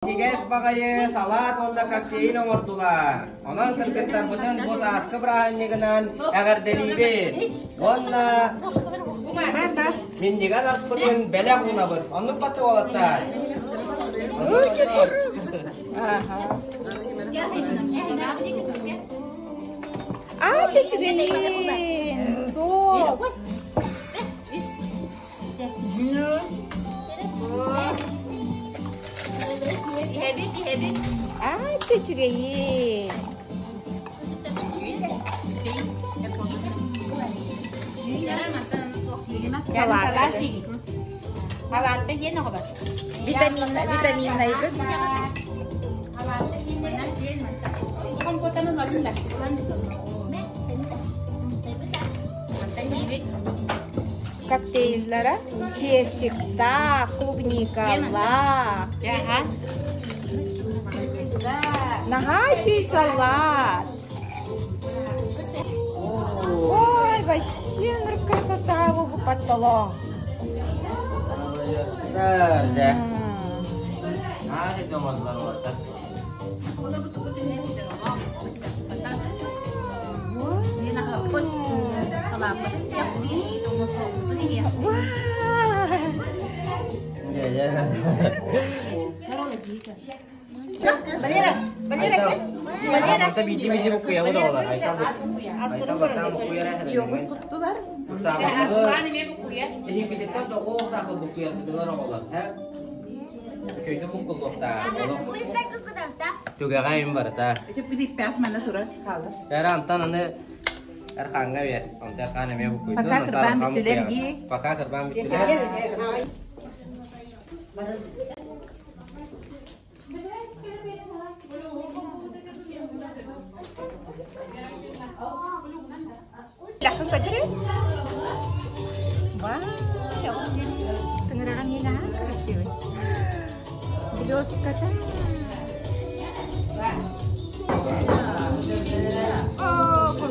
Минньигэс баҕайы салаат уонна коктейль оҥордулар. Онон кыргыттарбытын бу сааскы бырааһынньыгынан эҕэрдэлиибит. Уонна минньигэс аспытын бэлэх уунабыт. Оннук баты уолаттар. Аа, үчүгэйин! Суох! Иһэбит, иһэбит. Аа, үчүгэйин! Салаата. Халаатта диэн оҕолор. Витамин, витаминнайбыт. Халаатта диэн Компотаны олорун да. Коктейллара персиктаах, клубникалаах. Наһаа үчүгэй салат. Ой, вообще красота буолбуппат толо. Валера, Валера, Валера. Үчүгэйдик буккуллуохтаах. Түгэҕэ им барыта. Эрэ антан аны Эрхааҥҥа биэр. Онто Эрхаан эмиэ буккуйдун. Пока кырбаан бүттүлэр дии. Пока кырбаан бүттүлэр. Лахын көтөрү. Вау, тыҥыраҕа наһаа красивый. Блеската.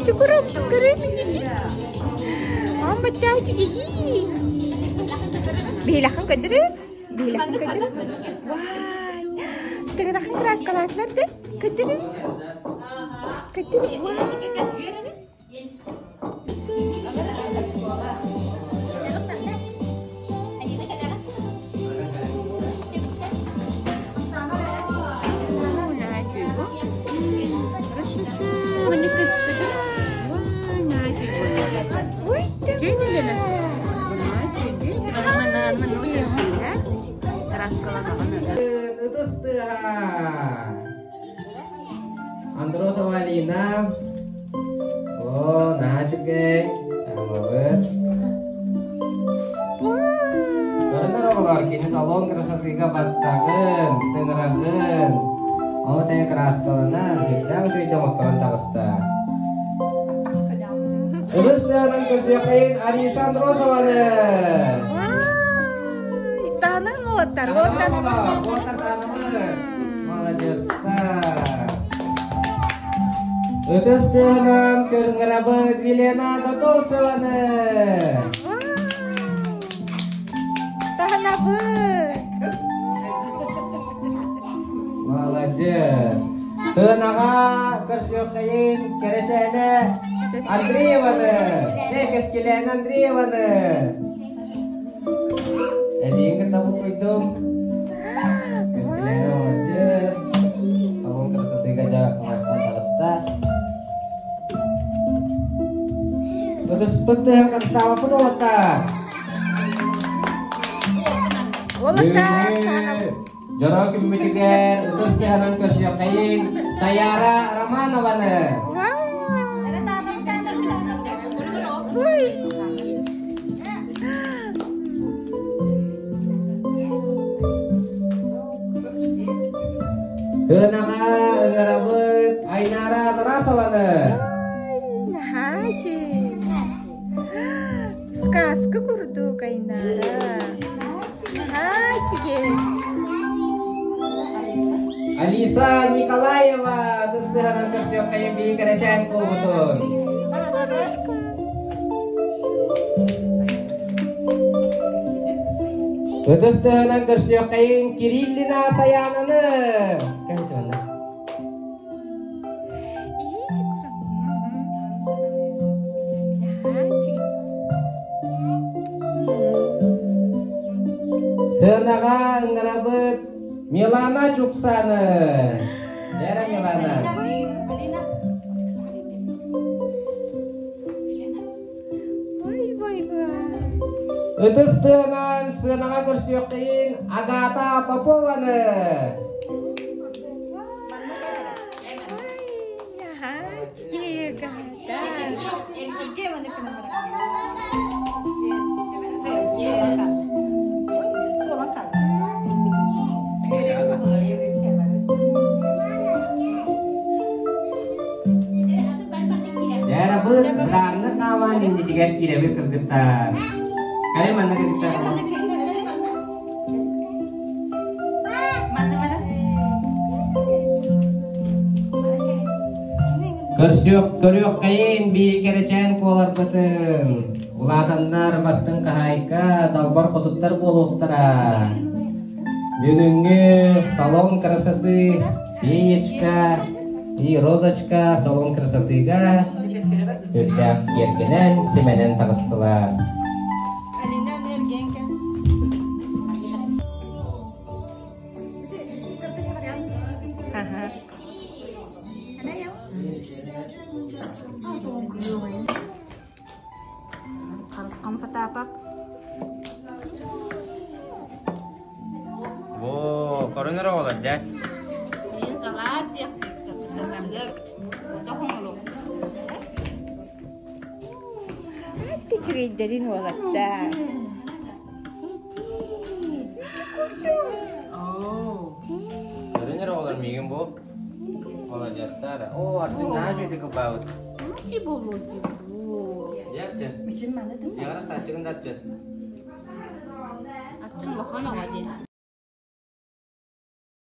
Чукурум, чукурум, Мама тачки. Биһилэхин көтөрү. Биһилэхин көтөрү. Вай. Тыҥырахын краскалаатылар да? Көтөрү. Көтөрү. Вай. Ытыс тыаһа! Андросова Алина. О, наһаа үчүгэй. Таһымабыт. Көрүнэр оҕолор, кини салон красотыга баттаҕын, тыҥыраҕын, ону тэҥэ кырааскаланан, сүрдээх үчүгэйдик оҥотторон таҕыста. Ытыс тыаһынан көрсүөххэйин Ариша Андросованы! Таанан уолаттар, уолаттар. Уолаттар таанамы! Молодецтар! Ытыс тыаһынан көрүҥҥэрабыт Елена Готовцеваны! Таһынабыт! Молодец! Тыанаҕа көрсүөххэйин Кэрэчээнэ Андрееваны! Э, Кэскилээнэ Андрееваны! Эдиин кытта буккуйдум. Кэскилээнэ молодец. Салон красотыга дьэ оҥостон таҕыста. Ытыспыт тыһын хатыстаабаппыт уолаттар. Уолаттар, Дьоро күммүтүгэр ытыс тыһынан көрсүөххэйин Саяра Романованы. Ынаҕа ыҥырабыт Айнара Тарасованы. Наһаачы. Сказка курдук Айнара. Наһаачы Алиса Николаева тыстыһанан көрсүөххэйин биһи кэрэчээн куобутун. Ытыс тыаһынан көрсүөххэйин Кириллина Саянаны! Кэм Сыанаҕа ыҥырабыт Милана Чупсаны! Вера Милана! Ытыс тыанан сыанаҕа көрсүөххэйин Агата Попованы! Дьарабыт бырааннык хааман иннитигэр киирэбит кыргыттар. Кэлин манна кыргыттар. Көрсүөх, көрүөххэйин биир кэрэчээн куоларбытын. Улаатаннар бастыҥ хаһаайка, далбар хотуттар буолуохтара. Бүгүҥҥү салон красоты Феечка и Розочка салон красотыга үрдээх киэргэнэн, симэнэн таҕыстылар. Харысхан Потапов. Во, көрүнэр оҕолор дьэ. Салаат Үчүгэйдэрин уолаттар. Көрүнэр оҕолор миигин бу. Молодецтар. О, Артем наһаа үчүгэйдик ылбаабыт. Дьэ, Артем. Дьэ, Артем, Артем улахан оҕо дии.